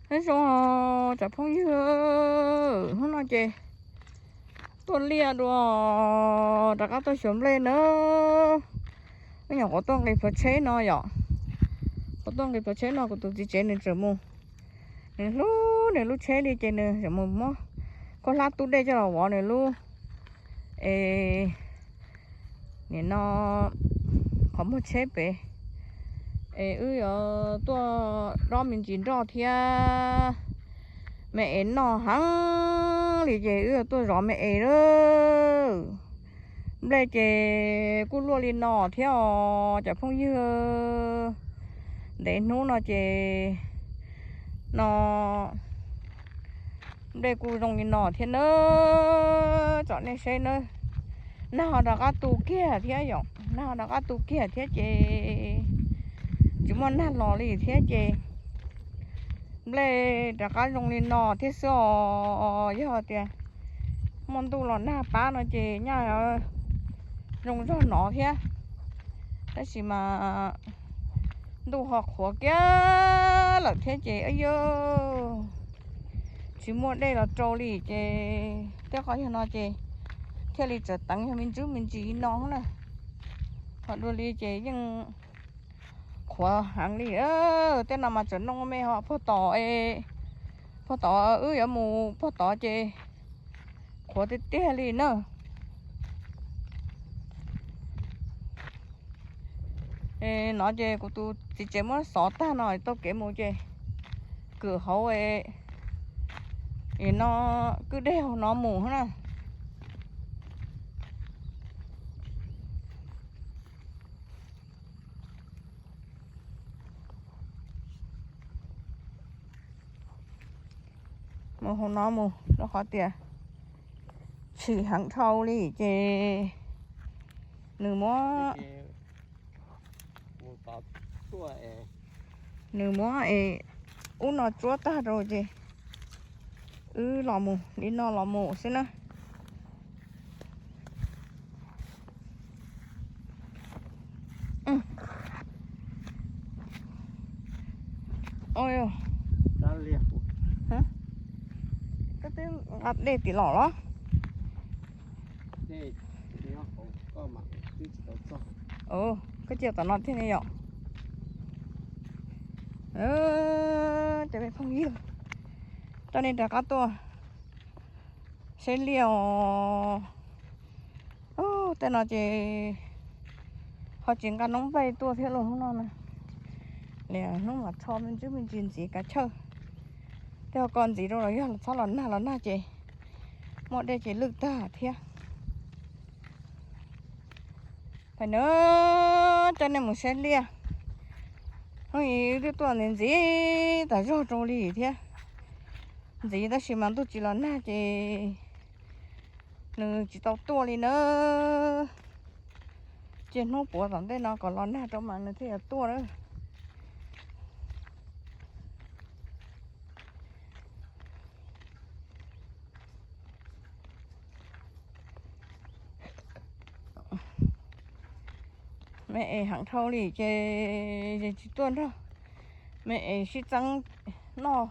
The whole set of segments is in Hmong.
Nyob zoo cov phooj ywg, hnub no ces tuaj liaj dua, rov qab tuaj xyuas nplej na. Wb nyuam qhuav tuaj nqis plhuav tsheb no yom. Qhuav tuaj nqis plhuav tsheb no kuv tus txiv tsev nws tseem mus, nws hlub nws lub tsheb li ces nws tseem mus muab khaub hlab tub dej coj los vov nws lub, es nim no qhov muag tsheb pem. Es wb yuav tuaj dob me ntsis nroj thiab me es noj heev li ces wb yuav tuaj zov me es lawm. Nplej ces kuj luaj li no thiab os cov phooj ywg. Ntev hnub no ces no nplej kuj zoo li no thiab nawb. Tsom nej saib nawb, nag ho rov qab tu kiag thiab yom, nag ho rov qab tu kiag thiab ces tsis muaj nag los li thiab ces nplej rov qab zoo li no thiab xwb os. Yog tias muaj ntuj los nag pab no ces nyaj zoo zog no thiab, tab sis mas ntuj ho qhuav kiag lawm thiab ces yog tsis muaj dej los rau li ces tej qhov yog no ces thiaj li tseem teev yog me ntsis me ntsis no na. Ho dua li ces yeej qhuav heev li. Tej no mas tseem noj me ho puag tom, puag tom wb yuav mus puag tod ces qhuav tiag tiag li na. No ces kuv tus txiv tsev muab xov tag no tau kev mus ces kwm hauv es no kwj deg hauv no mus na. Mus hauv no mus rau qhov tias tshwm heev dhau li ces nws muab, nws muab es ub no tsuab tag rau ces wb los mus li no los mus xwb na. Koj twb nqa dej tim los los? Koj cia tom no thiab ne yom. Cov phooj ywg, coj nej rov qab tuaj saib liaj os. Tej no ces ho tsis nqa noob nplej tuaj thiab los hnub no na. Li hnub mas tsho me ntsis me ntsis ntxiv kav chawj. Tej ho ko ntxiv rau los yog txhob los nag los nag ces muaj dej ces lwj tag thiab. Pais na, coj nej mus saib liaj. Hnub ib twb tuaj ntxiv ntxiv tas zog rau li thiab. Ntxiv tab sis mas ntuj tsis los nag ces nws tsis tau tuaj li na. Cia hnub puav tom ntej no kom los nag rau mas nws thiaj yuav tuaj na. Me es heev dhau li ces tsis tuaj nrog me es sib txeeb noj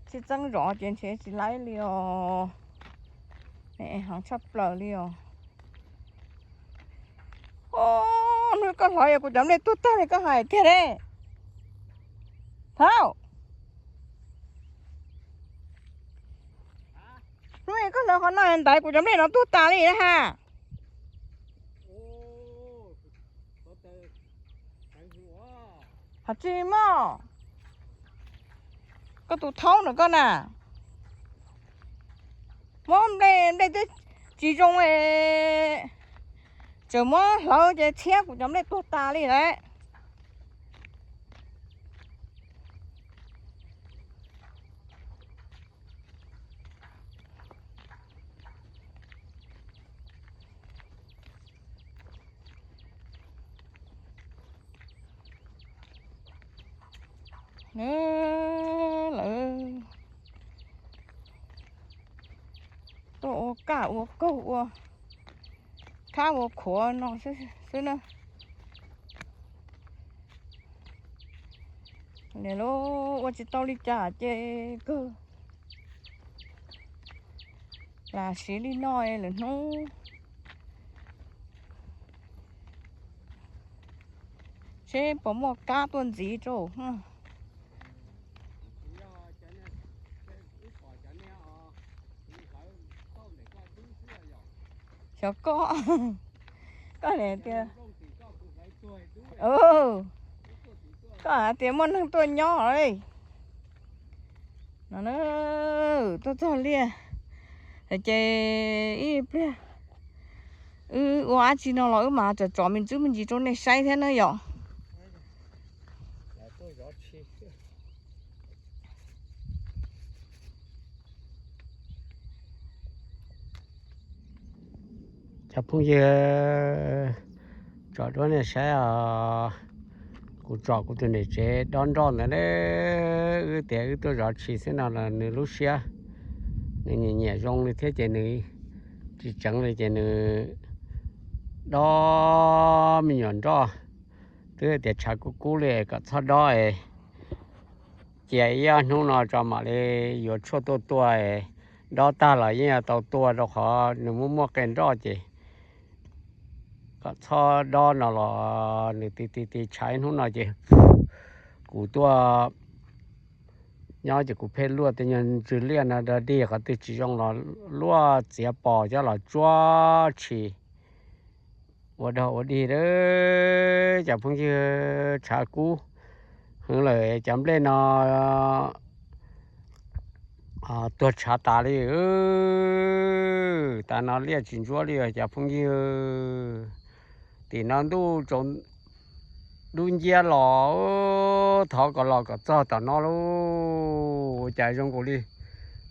sib txeeb zov ces ntshe tsis laib li os. Me es heev tshaj plaws li os. Hnub koj hlawv yog kuv cov nplej tuag tag li koj hais tiag ne. Thaub, hnub koj hlawv qhov no ntawd kuv cov nplej no tuag tas li ha. Hais tsis mog, koj tus thaub na koj na, muab nplej nplej twb tsis zoo, tseem muab hlawv ces txhiab kuv cov nplej tuag tas li lawm. Lawv tuaj ua kaj ua kaug ua khab ua khuav no xwb na. Niam lauj, ua tsis tau li cas ces kawg lam siv li no lwm hnub seb puas muaj kab tuaj ntxiv rau. Xyov koj, koj niam tias, koj hais tias muaj neeg tuaj nyob li no. Tuaj txog liaj ces ib pliag wb ua dab tsi no los wb mam tsom tsom me ntsis me ntsis rau nej saib thiab na yom. Cov phooj ywg, tsom duab nej saib os, kuv tsom kuv tus niam tsev dob nroj ntawd na. Wb tias wb tuaj zov tshis xwb no los nws lub siab, nws nyiam nyiam zoo li thiab ces nws tsis tseev li ces nws dob me nyuam nroj. Twb tias tshav kub kub li kom txhob dob es cia ib ob hnub no tso mam li yuav tshuaj tuaj tua, dob tag los yeej yuav tau tua rau qhov nws muaj muaj qe nroj ces kom txhob dob no los nws ti ti ti tshav ib hnub no ces kuv tuaj nyob ces kuv pheej luaj tej nyuag ntsws liaj no dog dig, qhov twg tsis zoo los luaj txiav pos coj los tsuab tshis ua dog ua dig. Cov phooj ywg, tshav kub heev lawm cov nplej no tuag tshav tas li. Tas no liaj tsis ntsuab li cov phooj ywg. Tim no ntuj tsaus, dub nciab los, thov kom los kom txog tom no lauj. Ua cas zoo nkaus li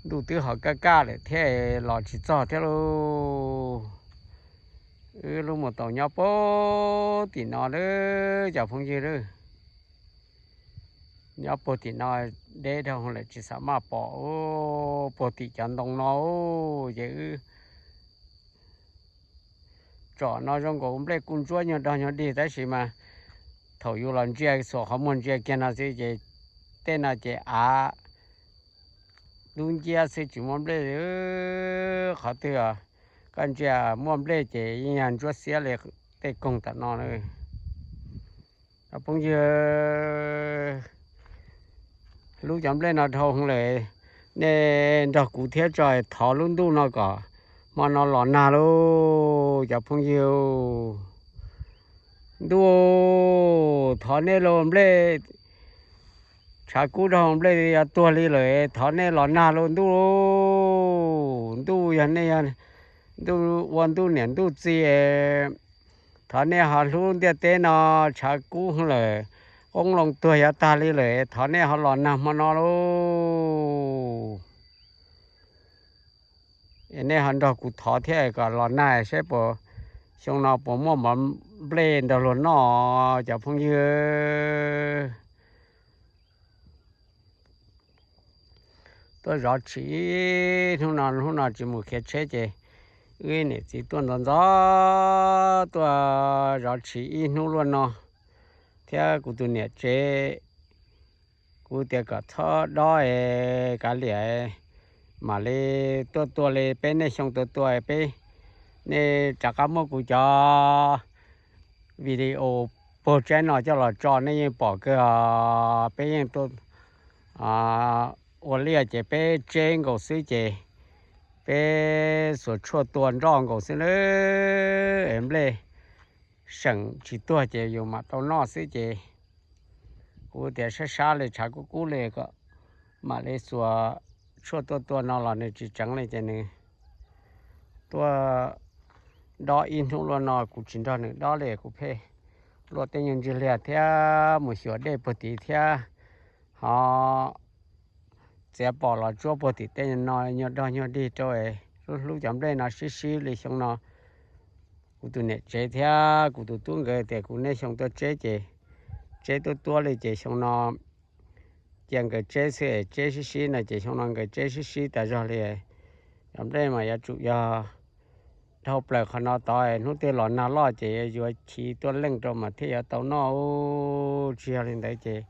ntuj twb ho kaj kaj lawm thiab los tsis txog thiab lauj. Wb lub mus tau nyob puag tim no lawm cov phooj ywg lauj. Nyob puag tim no deb dhau lawm tsis xav maj pom puag tim cov ntoo no ces wb tsom no zoo nkaus nplej kuj ntsuab nyuag dog nyuag dig tab sis mas thaum yus los ntsia xuas qhov muag ntsia kiag no xwb ces tej no ces av dub nciab xwb tsis muaj nplej. Qhov twg koj ntsia muaj nplej ces yeej yog ntsuab xiab li tej koog tom no. Cov phooj ywg, hlub cov nplej no dhau lawm, nej nrog kuv thiab tso thov lub ntuj no kom hmo no los nag lauj cov phooj ywg. Ntuj, thov nej los nplej, tshav kub dhau nplej yuav tuag li lawm, thov nej los nag lauj ntuj. Ntuj yog nej yog ntuj ua ntuj niam ntuj txiv, thov nej ho hlub ntiaj teb no, tshav kub lawm, qoob loo tuag yuav tag li lawm, thov nej ho los nag hmo no lauj. Nej ho nrog kuv thov thiab kom los nag seb puas xyoo no puas muaj mov nplej nrog luag noj cov phooj ywg. Tuaj zov tshis ib hnub no, hnub no tsis mus khiav tsheb ces wb niam txiv tuaj ntxov ntxov tuaj zov tshis ib hnub luaj no thiab kuv tus niam tsev. Kuv tias kom txhob dob es kav liam, mam li tuaj tua li peb niaj xyoo tuaj tua peb, nej rov qab muab kuv cov video puag tsaib no coj los tso nej yeej pom kawg. Peb yeej tuaj ua liaj ces peb tseb nkaus xwb ces peb xuas tshuaj tua nroj nkaus xwb na. Nplej seem tsis tuag ces yus mam tau noj xwb ces kuv tias sab sab li tshav kub kub li kom mam li xuas tshuaj tuaj tua no los nws tsis tseev li ces nws tuaj dob ib hnub luaj no kuv tsis nrog nws dob li kuv pheej luaj tej nyuag ntsig liag thiab mus xyuas dej puag tid thiab ho txiav pos los tsuab puag tim tej no nyuag dog nyuag dig rau es hlub hlub cov nplej no sib sib li xyoo no. Kuv tus niam tsev thiab kuv tus tub nkawd tias kuv niaj xyoo tuaj tseb ces tseb tuaj tuab li ces xyoo no cia nkawd tseb xwb es tseb sib sib no ces xyoo no nkawd tseb sib sib tas zog li. Cov nplej mas yuav tsum yog dhau plaws qhov no tod, hnub twg los nag loj ces yuav chiv tuaj leej rau mas thiaj yuav tau noj. Tsis yog li ntawd ces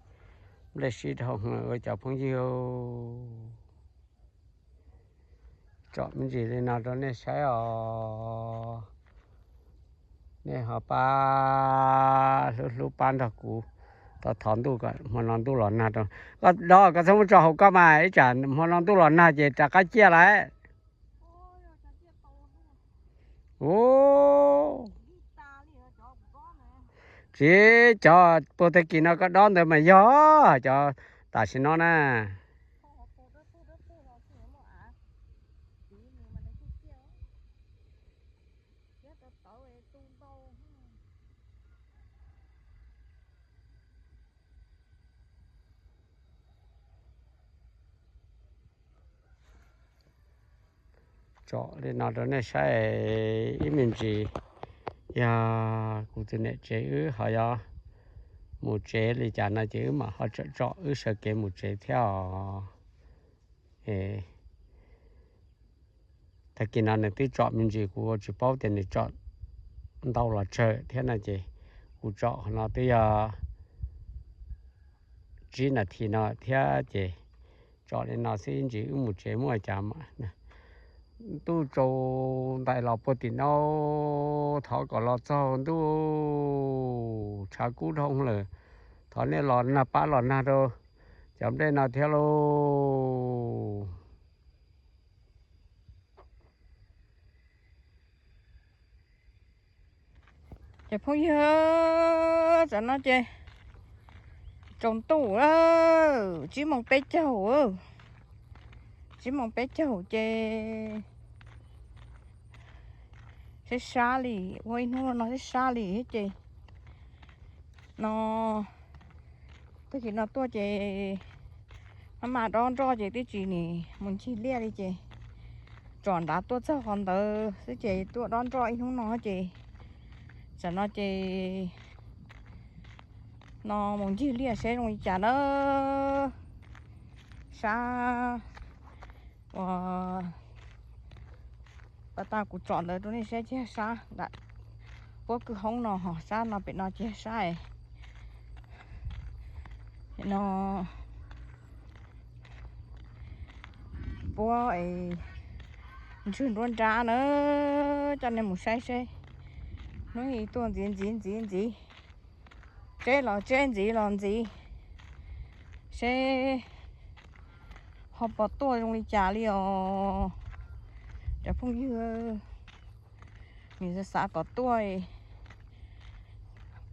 Nplej sib dhau cov phooj ywg, tsom me ntsis li no rau nej saib os. Nej ho pab hlub hlub pab nrog kuv thov thov ntuj kom hmo no ntuj los nag rau. Koj dob, koj txhob muab tso hauv koj mas ib tsam hmo no ntuj los nag ces rov qab ciaj lawm. Ub, tsis, cov puag tag kis no koj dob ntawd mas yog cov tam sim no na. Tsom li no rau nej saib ib me ntsis. Yog kuv tus niam tsev wb ho yog mus tsev li cas no ces wb mam ho tsom tsom wb sawv kev mus tsev thiab os. Tag kis no nws twb tsom me ntsis, kuv tsis paub tias nws tsom ntau los tsawg thiab no ces kuv tsom qhov no twb yog tsib nas this no thiab ces tsom li no xwb ntsis wb mus tsev muaj cas mas. Ntuj tsaus ntais los puag tim no, thov kom los txog ntuj, tshav kub dhau lawm. Thov nej los nag pab los nag rau cov nplej no thiab lauj. Ces phooj ywg, tam no ces tsaus ntuj, tsib moos peb caug, tsib moos peb caug ces sab sab li, ua ib hnub no sab sab li thiab ces no, tag kis no tuaj ces maj mam dob nroj ces twb tsis nim mus ncig liaj li ces tsom nrad tuaj txog qhov ntawd xwb ces tuaj dob nroj ib hnub no ces tam no ces no mus ncig liaj seb zoo li cas na. Sab uas pas tas kuv tsom ntawd rau nej saib, ciaj sab nram puab kwj hoob no, ho sab no pem no ciaj sab no. Puab es ntswg nruab nrab na, coj nej mus saib seb. Hnub ib tuaj ntxiv ntxiv ntxiv ntxiv, tseb los tseb, ntxiv los ntxiv, seb ho puas tuaj zoo li cas li os cov phooj ywg. Nws xav xav kom tuaj,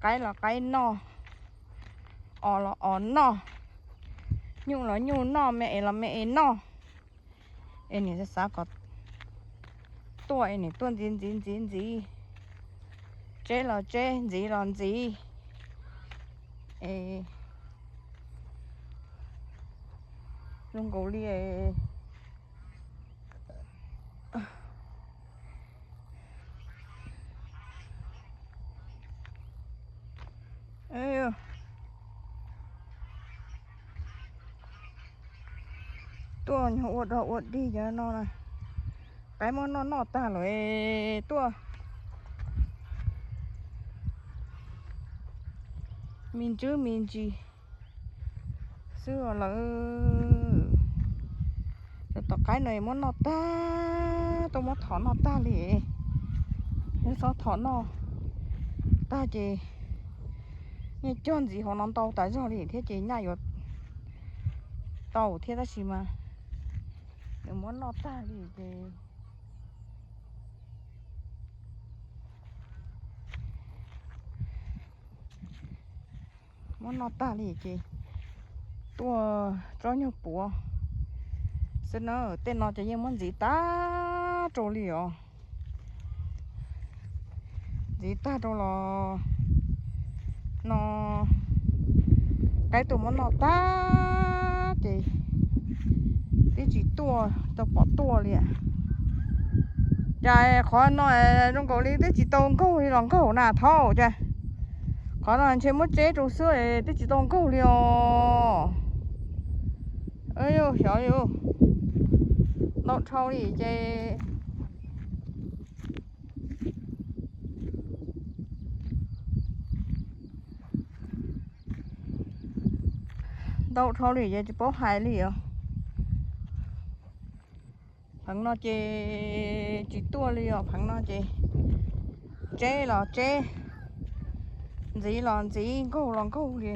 qaib los qaib noj, os los os noj, nyuj los nyuj noj, me es los me es noj. Es nim xav xav kom tuaj es nim tuaj ntxiv ntxiv ntxiv ntxiv, tseb los tseb, ntxiv los ntxiv, es zoo nkaus li tuaj nyuag ua dog ua dig cov no, qaib muab noj noj tag lawm tuaj me ntsis me ntsis xwb lawm. Cov tom qaib no muab noj tag, tuaj muab thom noj tag li. Yog txhob thom noj tag ces nyaj cog ntxiv hauv no ntau tas zog li thiab ces nyaj yuav tau thiab tab sis mas nws muab noj tag li ces muab noj tag li ces tuaj tsob nyuag puav xwb na. Tej no ces yeej muab ntxiv tag rau li os. Ntxiv tag rau los no, qaib tuaj muab noj tag ces twb tsis tuaj tau pom tuaj li. Cas qhov no zoo nkaus li twb tsis tau nkaug li los nkaug na thaum cas. Qhov no ntshe muab tseb rau xwb twb tsis tau nkaug li os. Xyov li, ntau dhau li ces Tau dhau li ces tsis paub hais li os. Pheev no ces tsis tuaj li os, pheev no ces tseb los tseb, ntxiv los ntxiv, nkaug los nkaug li,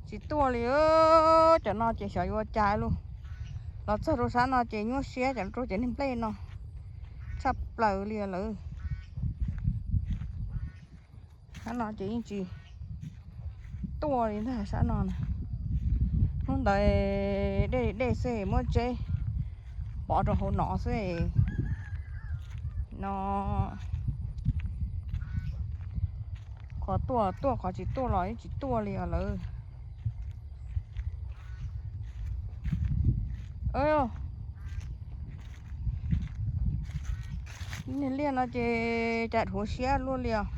tsis tuaj li. Cov no ces xyov yuav cas lug. Los txog rau sab no ces nyuaj siab cov rau cov niag nplej no tshaj plaws li lawm. Sab no ces yeej tsis tuaj li ntag sab no na. Hnub ntawd dej dej xwb muab tseb pov rau hauv no xwb no. Qhov tuaj tuaj, qhov tsis tuaj los yeej tsis tuaj li os lawm. Niag liaj no ces cas dhuav siab luaj li os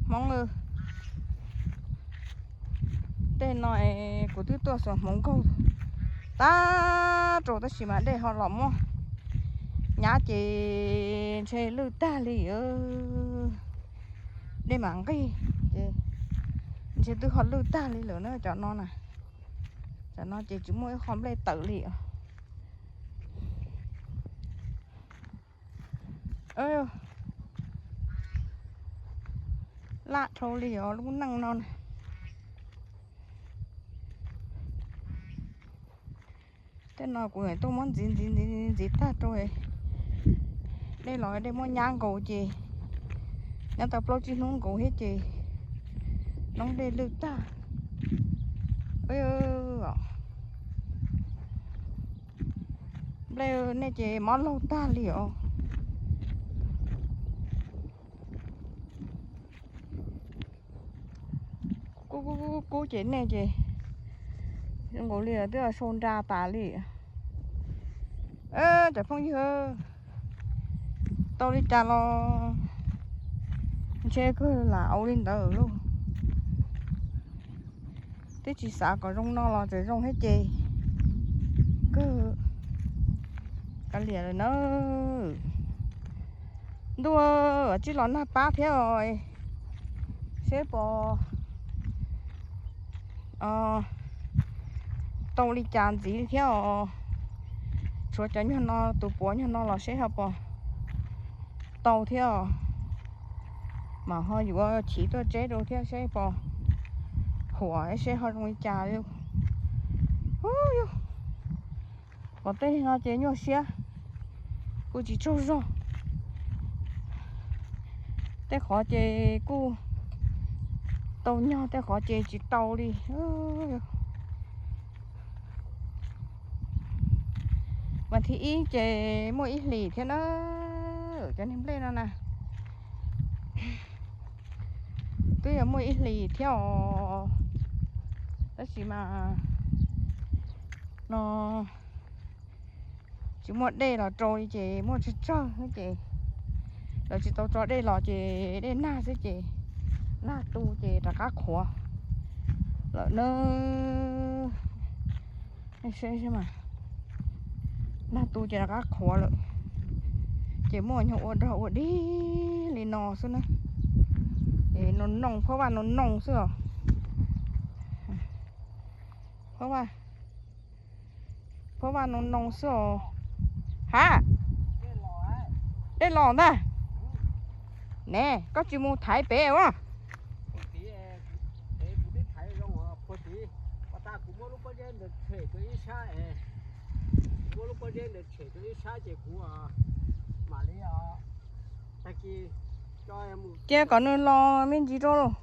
Hmoob. Tej no kuv twb tuaj xuas hmoov nkaug tag rau tab sis mas dej ho los muab nyab ces ntshe lwj tag li. Dej mam nqig ces ntshe twb ho lwj tag li lawm na cov no na. Cov no ces tsis muaj ib qho nplej tawm li. Laj dhau li os lub neej no na. Tej no kuv tuaj muab ntxiv ntxiv ntxiv ntxiv tag rau. Dej los dej muab nyab nkaus ces nyab tau plaub tsib hnub nkaus thiab ces noob dej lwj tag. Nplej nej ces mob laug tag li os. Kub kub kub ces nej ces zoo nkaus li twb sau nra tas li. Cov phooj ywg, tau li cas los ntshe kawg lam ua li ntawd lauj. Twb tsis xav kom zoo no los tseem zoo thiab ces kawg kav liam lawm na. Ntuj, tsij los nag pab thiab os, seb puas tau li cas ntxiv thiab os. Tshuav cov nyuag no, tus puav nyuag no los seb ho puas tau thiab os. Mas ho yuav chiv tuaj tseb rau thiab seb puas huam seb ho zoo li cas li. Ub, yog pom tej no ces nyuaj siab, kuj tsis tsaug zog. Tej qhov ces kuj tau nyog, tej qhov ces tsis tau li. Vas thib ib ces muaj ib hlis thiab na, cov niag nplej no na. Twb yuav muaj ib hlis thiab os, tab sis mas no tsis muaj dej los rau li ces muaj tsawg tsawg xwb ces lawv tsis tau tso dej los ces dej nag xwb ces nag tu ces rov qab qhuav lawm na. Nag tu ces rov qab qhuav lawm ces muaj nyuag ua rog ua dig li no xwb na. Es no noo phab vaj no noo xwb os. Phab vaj, phab vaj no noo xwb os. Ha, dej los ntag. Ne, koj tsis mus thaiv pem as? Kuv muab lub pob zeb ntawd tshem rau ib sab, kuv muab lub pob zeb ntawd tshem rau ib sab ces kuv mam li, tag kis cia kom nws los me ntsis rau lauj.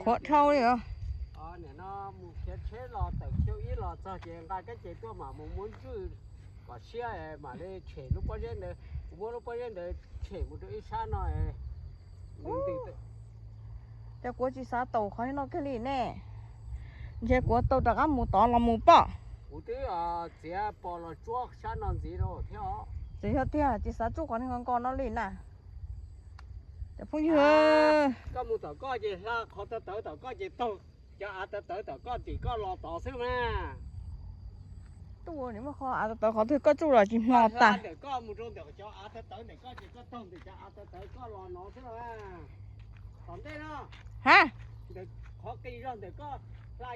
Qhuav dhau li os. Nim no mus khiav tsheb los tawm xyoo ib los txog ces nqa kab ces tuaj mam mus muab ntswj kom siab mam li tshem lub pob zeb ntawd. Kuv muab lub pob zeb ntawd tshem mus rau ib sab no. Ces kuv tsis xav taus qhov no kiag li ne. Ntshe kuv tau rov qab mus tod los mus pom. Kuv twb txiav pos los tsuab sab no ntxiv rau thiab. Tsis yog tiag, tsis xav tsuj qhov niag nko nko no li na. Cov phooj ywg, koj mus tom koj ces hla qhov tawv tawv tom koj ces taug cov av tawv tawv tom koj tim koj los tod xwb mas. Tuaj nim muaj qhov av tawv tawv qhov twg koj tsuj los tsis hmo tas. Ntawm koj mus rau ntawm cov av tawv tawv ntawm koj ces koj taug ntawm cov av tawv tawv koj los no xwb los. Tom ntej no, ha, ntawm qhov qis zog ntawm koj Av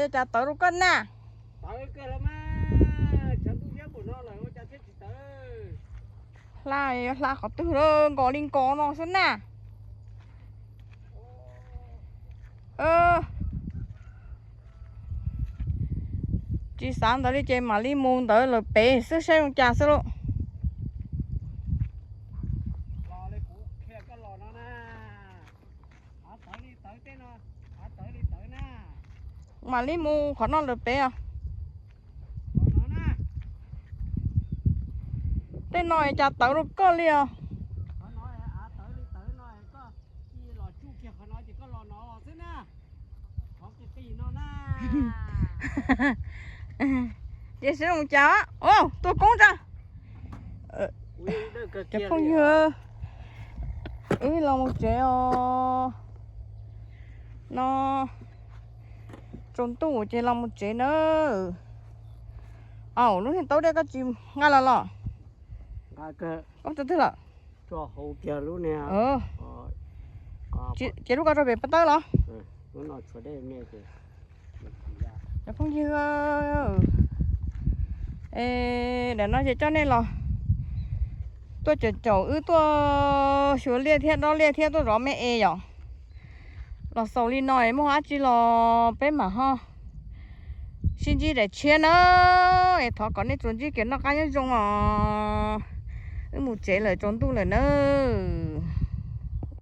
yuav cas tawv rau koj na. Hla yuav hla qhov twg, nkos li nkos no xwb na. Tsis xav ntawd li ces mam li mus ntawd lawm pem xwb saib zoo cas xwb lauj. Mam li mus qhov no lawm pem os. Tej no cas tawv rau koj li os. Ces sib zoo cas, tua koob tsa. Cov phooj ywg, wb los mus tsev os. No tsaus ntuj ces los mus tsev na. Au, lub niag taub dej koj tsis nqa los los? Koj tso twg lawm? Ces lub ko rau pem pab tawb los? Cov phooj ywg, daim no ces coj nej los tuaj caum caum wb tuaj xyuas liaj thiab dob liaj thiab tuaj zov me es yom. Los xaus li no es muaj dab tsi los peb mam ho sib ntsib daim tshiab na. Es thov kom nej tsuas ntsib kev noj qab nyob zoo os. Wb mus tsev lawm, tsaus ntuj lawm nawb.